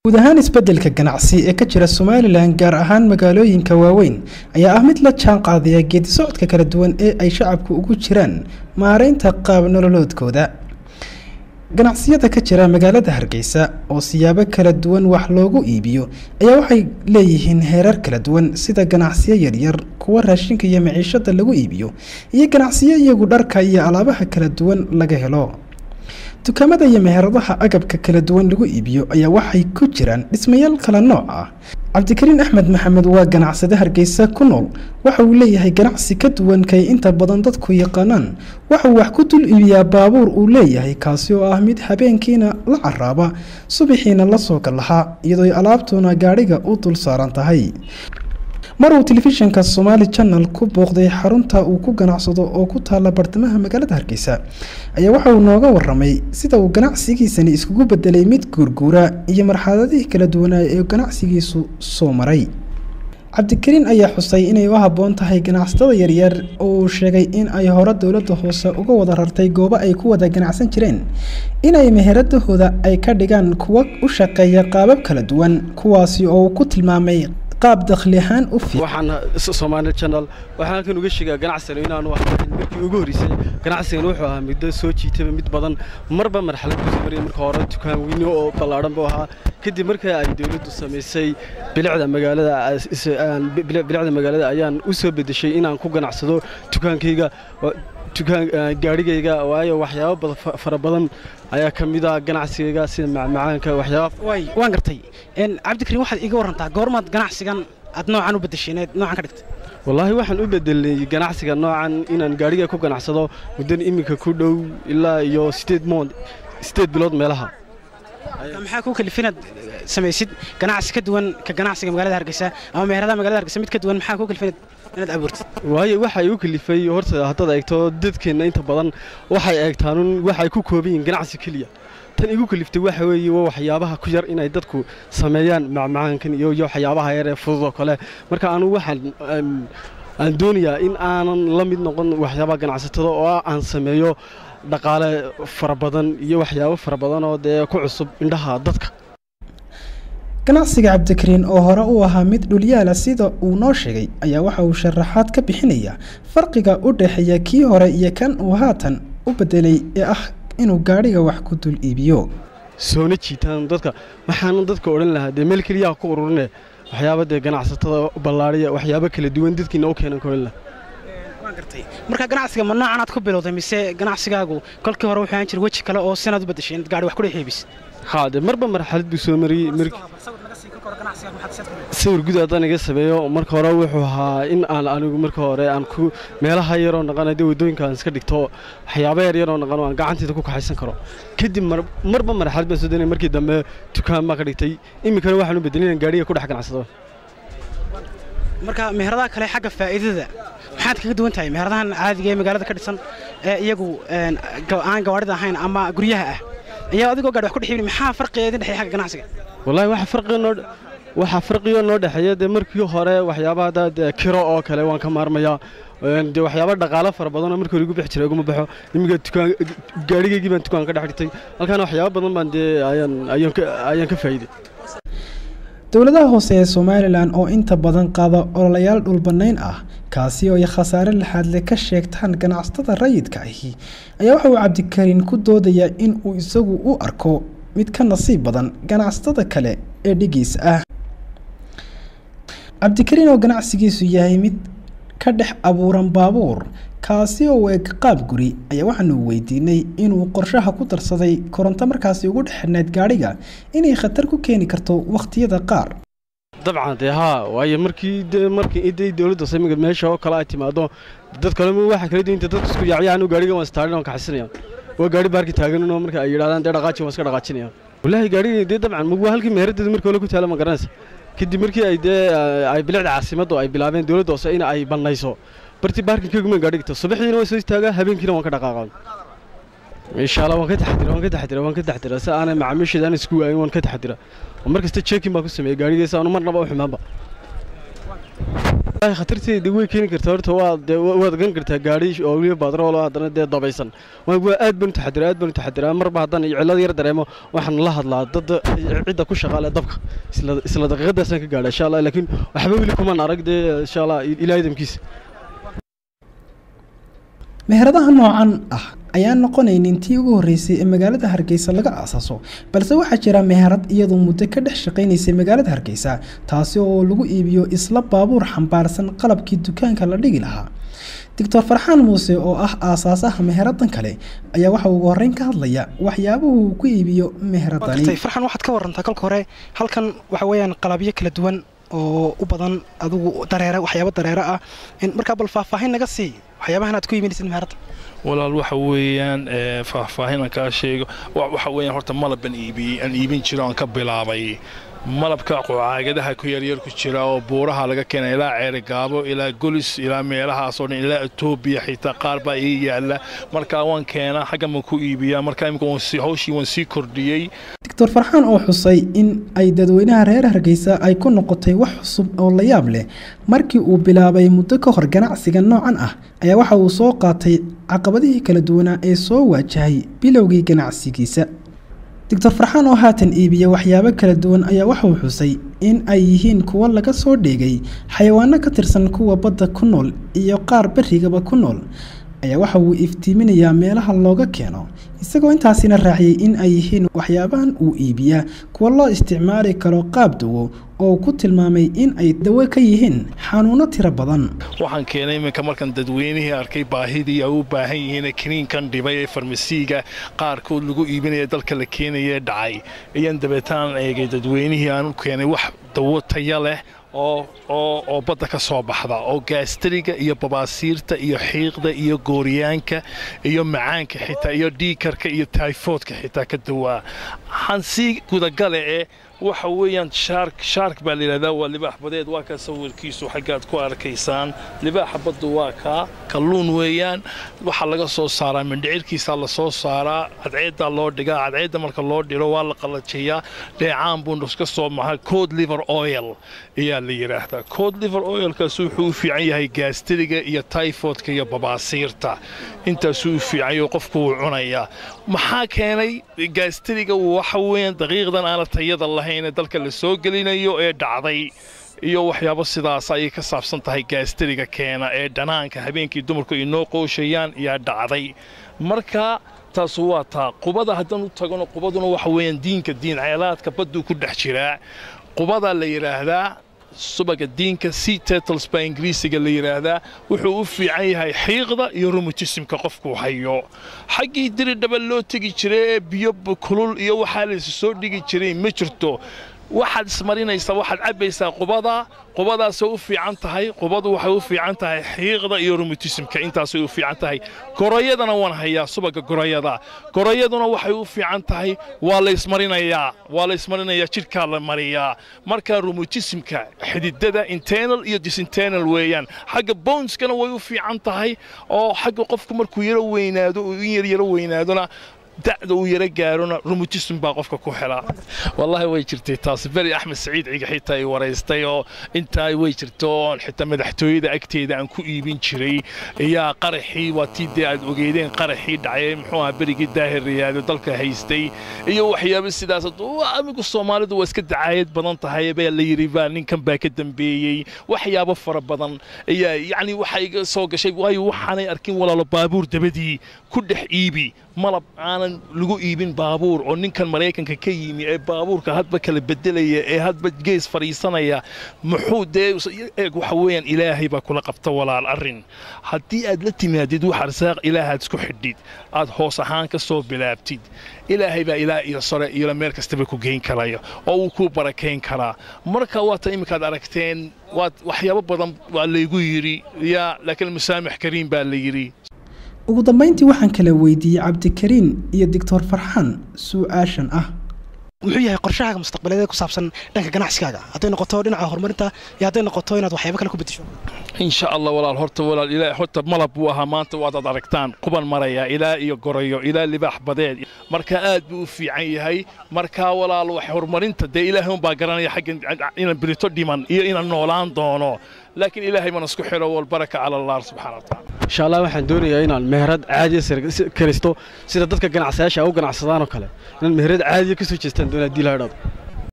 Guud ahaan isbeddelka ganacsi ee ka jira Somalilan, gaar ahaan magaalooyinka waaweyn, ayaa ah mid la jaan qaadaya geedi socodka kala duwan ee ay shacabku ugu jiraan maareynta qaab nololeedkooda. Ganacsiyada ka jira magaalada Hargeysa oo siyaabo kala duwan wax loogu iibiyo ayaa waxay leeyihiin heerar kala duwan, sida ganacsiyo yaryar, kuwa raashinka iyo maciishada lagu iibiyo, iyo ganacsiyo iyagu dharka iyo alaabaha kala duwan laga helo. Dukaamada iyo meheradaha agabka kala duwan lagu iibiyo ayaa waxay ku jiraan dhismayaal kala nooc ah. Cabdikariin Axmed Maxamed waa ganacsade Hargeysa ku nool. Waxa uu leeyahay ganacsi ka duwan kay inta badan dadku yaqaanaan. Waxa uu wax ku dul iibiyaa baabuur uu leeyahay, kaasi oo ah mid habeenkiina la caraaba, subaxiina la soo galahaa, iyadoo alaabtuna gaadhiga u dul saaran tahay. Mar uu telefishinka Somaali Channel ku booqday xarunta uu ku ganacsado oo ku taala bartamaha magaalada Hargeysa ayaa waxa uu nooga waramay sida uu ganacsigiisani iskugu bedelay mid guurguura iyo marxaladihii kala duwanaa ee ganacsigiisu soo maray. Cabdikariin ayaa xusay inay u habboon tahay ganacsatada yaryar oo uu sheegay in ay hore dowladda hoose uga wada rartay goobo ay ku wada ganacsan jireen, inay meheradahooda ay ka dhigaan kuwa u shaqeeya qaabab kala duwan, kuwaasi oo uu ku tilmaamay qaab dakhli ahaan u fiican. Waxaan Soomaali Channel waxaan halkan uga sheegaa ganacsigan inaanu ahayn markii ugu horreysay. Ganacsigan wuxuu ahaa muddo soo jiitaba, mid badan marba marxalad ku soo marayay. Marka hore dukaan weyn oo ballaaran buu ahaa. Kadib markii ay dawladdu samaysay bilicda magaalada, bilicda magaalada ayaan u soo bedeshay inaan ku ganacsado dukaankayga, dukaan gaadhigayga, waayo waxyaabo fara badan ayaa ka mid ah ganacsigayga, sida macmacaanka, waxyaabo. Way waan gartay. Cabdikariin, waxaad iiga warantaa goormaad ganacsigan aad noocan u bedeshay, inaad noocan ka dhigtay? Wallaahi waxaan u bedelay ganacsiga noocan inaan gaadhiga ku ganacsado muddan iminka ku dhow ilaa iyo 8 moon, 8 bilood meelaha. Maxaa kuu kalifay inaad samaysid ganacsi ka duwan ka ganacsiga magaalada Hargeysa ama meheradaha magaalada Hargeysa mid ka duwan? Maxaa kuu kalifay inaad abuurtid? Waayo waxa igu kalifay, horta haddaad eegto dadkeenna inta badan waxay eegtaan waxay ku kooban yihiin ganacsi keliya. Tan igu kaliftay waxa weeye waa waxyaabaha ku yar inay dadku sameeyaan, macmacaankan iyo waxyaabaha yar ee fudud oo kale. Marka anigu waxaan aan doonayaa in aanan la mid noqon waxyaabaha ganacsatada oo aan sameeyo dhaqaale fara badan iyo waxyaabo fara badan oo dee ku cusub indhaha dadka. Ganacsiga Cabdikariin oo hore u ahaa mid dhulyaala sida uu noo sheegay ayaa waxa uu sharaxaad ka bixinaya farqiga u dhexeeya kii hore iyo kan uu haatan u bedelay ee ah inuu gaadhiga wax ku dul iibiyo. Soona jiitaan dadka. Waxaanan dadka odhan lahaa dee meel keliyaha ku ururine, waxyaaba dee ganacsatada ballaariya, waxyaabo kala duwan dadkiina u keenan ka odhan lahaa. Waan gartay. Marka ganacsiga ma noocan aad ku bilowday mise ganacsigaagu kolkii hore wuxuu ahaan jiray weji kale oo sinaad u bedeshay inaad gaadhi wax ku dhex iibisid? Haa, dee marba marxalad buu soo mariyey. Sawir guud haddaan iga sameeyo, marka hore wuxuu ahaa in aan anigu marka hore aan ku meelaha yaroo naqana dee waddooyinka aan iska dhigto waxyaabo yar yaroo naqano aan gacantayda ku kaxaysan karo. Kadib marba marxalad baan soo danay. Markii dambe dukaan baan ka dhigtay. Iminkana waxaan u bedelay inaan gaadhiga ku dhex ganacsado. Marka meheradaha kale xagga faa'iidada maxaad kaga duwan tahay meheradahan caadiga ee magaalada ka dhisan ee iyagu aan gawaarida ahayn ama guryaha ah ayaa adigoo gaadhi wax ku dhex iibin? Maxaa farqiga idin dhexeeya xagga ganacsiga? Wallaahi waxa farqiga noo dhexeeya dee markii hore waxyaabaha hadda kiro oo kale waan ka maarmayaa, dee waxyaaba dhaqaale fara badan oo markii hore igu bixi jiray iguma baxo. Iminka dukaan gaadhigaygii baan dukaan ka dhex dhigtay halkaana, waxyaaba badan baan dee ayaan ka faa'iiday. Dowladaha hoose ee Somalilan oo inta badan qaada ololayaal dhulbanayn ah, kaasi oo ay khasaare laxaadle ka sheegtaan ganacsatada rayidka ahi, ayaa waxa uu Cabdikariin ku doodayaa in uu isagu u arko mid ka nasiib badan ganacsatada kale ee dhigiis ah. Cabdikariin oo ganacsigiisu yahay mid ka dhex abuuran baabuur, kaasi oo u eg qaab guri, ayaa waxaanu weydiinay inuu qorshaha ku darsaday koronto markaasi ugu dhex xidhnayd gaadhiga inay khatar ku keeni karto wakhtiyada qaar. Dabcan dee haa, waayo markii intay dowladda hoose iminka meesha oo kale ay timaado, dad kale waxa kala duwan inta dadku isku yaaciyaan, gaadhiga waan istaarin, waan kaxaysanaya. Waa gaadhi baarki taagan oo marka ay yidhahdaan dee dhaqaaji, waan iska dhaqaajinaya. Wallaahi gaadhiga dee dabcan waa halkii meheraddeedu markii hore ku taala, ma garanaysa. Kadib markii ay dee ay bilicda caasimaddu ay bilaabeen dowladda hoose in ay bannayso bartii baarkinkaygu, gaadhigta subaxdiina waan soo istaagaa, habeenkiina waan ka dhaqaaqaa. Insha Allah waan ka taxadira, waan ka taxadira, waan ka taxadira si aanay macaamiisheeda aan isku waayin. Waan ka taxadira oo mar kasta checking baan ku sameeyay gaadhigaysa aanu marnaba u xumaanba. Khatarteeda way keeni kartaa. Horta waa dee waad gan kartaa gaadhi oo weliba batrool oo haddana dee dabaysan. Waa aad baan u taxadiraa, aad baan u taxadiraa. Marba haddaan cillad yar dareemo, waxaan la hadlaa dad cidda ku shaqaale dabka, isla daqiiqadaasaan ka gaadha, insha Allah. Laakiin waxba weli kuman arag dee, insha Allah, Ilaahay damkiisa. Meheradaha noocan ah ayaan noqonaynin tii ugu horreysay ee magaalada Hargeysa laga aasaso, balse waxaa jira meherad iyadoo muddo ka dhex shaqaynaysay magaalada Hargeysa, taasi oo lagu iibiyo isla baabuur xambaarsan qalabkii dukaanka la dhigi lahaa. Doctor Farxaan Muuse oo ah aasaasaha meheradan kale ayaa waxa ugu horreyn ka hadlaya waxyaabuhu uu ku iibiyo meheradani. Farxaan, waxaad ka warantaa kolka hore halkan waxa weeyaan qalabyo kala duwan oo u badan adigu dareere, waxyaabo dareere ah. Markaa bal faahfaahin naga sii waxyaabahan aad ku iibinaysid meheradda. Walaal, waxa weeyaan faahfaahin aan kaa sheego, waxa weeyaan horta malaban iibiyey, aan iibin jiro, aan ka bilaabay malabka caagadaha ku yaryar ku jira oo buuraha laga keenay, ilaa Ceerigaabo, ilaa Golis, ilaa meelahaasoo dhan, ilaa Etoobiya xitaa qaar baa ii yaalla. Markaa waan keenaa, xaggan baan ku iibiyaa. Markaa imika hawshii waan sii kordhiyey. Doctor Farxaan oo xusay in ay dadweynaha reer Hargeysa ay ku noqotay wax cusub oo la yaab leh markii uu bilaabay muddo ka hor ganacsiga noocan ah, ayaa waxa uu soo qaatay caqabadihii kala duwanaa ee soo waajahay bilowgii ganacsigiisa. Doctor Farxaan oo haatan iibiya waxyaabo kala duwan ayaa waxauu xusay in ay yihiin kuwo laga soo dheegay xayawaano ka tirsan kuwa badda ku nool iyo qaar berrigaba ku nool, ayaa waxa uu iftiiminayaa meelaha looga keeno, isagoo intaasina raaciyey in ay yihiin waxyaabahan uu iibiyaa kuwa loo isticmaali karo qaab dawo oo ku tilmaamay in ay dawo ka yihiin xanuuno tiro badan. Waxaan keenay iminka markaan dadweynihii arkay baahidii ay u baahan yihiin kiniinkan dhibay ee farmasiiga qaarkood lagu iibinaya, dalka la keenaya dhacay, ayaan dabeetaan eegay dadweynihii, aan u keenay wax dawo taya leh oo badda ka soo baxda, oo gaastariga iyo babaasiirta iyo xiiqda iyo gooryaanka iyo macaanka xitaa iyo dhiikarka iyo tayfoodka xitaa ka dawaa. Waxaan sii gudagale ee waxa weeyaan shark. Shark baa la yidhahdaa, waa libaax badeed. Waa kaa sawirkiisu xaggaad ku arkaysaan. Libaaxa baddu waa kaa, kalluun weeyaan. Waxaa laga soo saaraa mindhicirkiisaa la soo saaraa, cadceeddaa loo dhigaa. Cadceedda marka loo dhiro waa la qalajiyaa, dheecaan buu ka soo maxaa, cod liver oil ayaa la yidhaahdaa. Cod liver oilkaas wuxuu u fiican yahay gaastiriga iyo typhoidka iyo babaasiirta, intaasuu u fiican yahay. Qofku wuu cunayaa. Maxaa keenay gaastiriga? Waxa weeyaan daqiiqdan aana tayada lahayn ee dalka la soo gelinayo ee dhacday iyo waxyaabo sidaas ayay ka saabsan tahay gaastiriga keena ee dhanaanka habeenkii dumarku inoo qooshayaan ayaa dhacday. Marka taasu waa taa. Qubada haddaan u tagno, qubaduna waxa weeyaan diinka, diin ceelaadka badduu ku dhex jiraa. Qubadaa la yidhaahdaa, subaga diinka, sea turtles baa Ingiriisiga la yidhaahdaa. Wuxuu u fiican yahay xiiqda iyo rheumatismka qofku hayo. Xaggii Diridhaba loo tegi jiray ee biyo kulul iyo waxaa la soo dhigi jiray ma jirto. Waxaad ismarinaysaa, waxaad cabbaysaa qubada. Qubadaasay u fiican tahay. Qubadu waxay u fiican tahay xiiqda iyo rheumatismka, intaasay u fiican tahay. Gorayadana waan hayaa, subaga gorayada. Gorayaduna waxay u fiican tahay, waa la ismarinayaa, waa la ismarinayaa, jidhkaa la mariyaa. Marka rheumatismka xididada internal iyo external weeyaan, xagga boneskana way u fiican tahay, oo xagga qofku markuu yaro weynaado, uu in yar yaro weynaadona, da'da uu yaro gaarona, rheumatism baa qofka ku helaa. Wallahi way jirtay taasi. Beri Axmed Saciid Ciga xitaa ay waraystay oo intaa way jirto, oon xitaa madaxtooyada agteeda aan ku iibin jiray ayaa qaraxii, waa tii dee aad ogeydeen, qaraxii dhacay, muxuu ahaa, berigii Daahir Riyaado dalka haystay iyo waxyaabo sidaas. Amigu Soomaalidu waa iska dacaayad badan tahay baa la yidhi, baa ninkan baa ka dambeeyey. Waxyaabo fara badan ayaa yacni waxa iga soo gashay, waayo waxaanay arkin walaalo baabuur dabadii ku dhex iibi malab aanan lagu iibin baabuur, oo ninkan Maraykanka ka yimi ee baabuurka hadba kala bedelaya ee hadba gees fadhiisanaya muxuu dee eeg. Waxa weeyaan Ilaahay baa kula qabta walaal. Arrin haddii aad la timaadid, wax arsaaq Ilaahaad isku xidhid, aad hoos ahaan ka soo bilaabtid, Ilaahay baa ilaa iyo sare iyo meel kastaba ku geyn karaya oo uu kuu barakayn karaa. Marka waata iminkaad aragteen, waad waxyaabo badan waa laygu yidhi yaa, laakiin musaamax kariim baa la yidhi. Ugu dambeyntii waxaan kala weydiiyey Cabdikariin iyo Doctor Farxaan su-aashan ah: Muxuu yahay qorshahaaga mustaqbaleed ee ku saabsan dhanka ganacsigaaga, hadday noqoto dhinaca horumarinta iyo hadday noqoto inaad waxyaabo kale ku bedesho? Insha Allah walaal, horta walaal ilaa horta malab buu ahaa, maanta waad aragtaan quban maraya ilaa iyo gorayo ilaa libaax badeed, marka aad buu u fiican yahay. Marka walaal wax horumarinta dee Ilaahay unbaa garanaya xaggan inaan berito dhiman iyo inaan noolaan doono, laakiin Ilaahay baan isku xidho, walbaraka cala Allah subxaana wa tacaala. Insha Allah waxaan doonayaa inaan meherad caadiya karisto, sida dadka ganacsayaasha u ganacsadaan oo kale, inaan meherad caadiya kasoo jeestaan doonaa haddii la idhaahdo.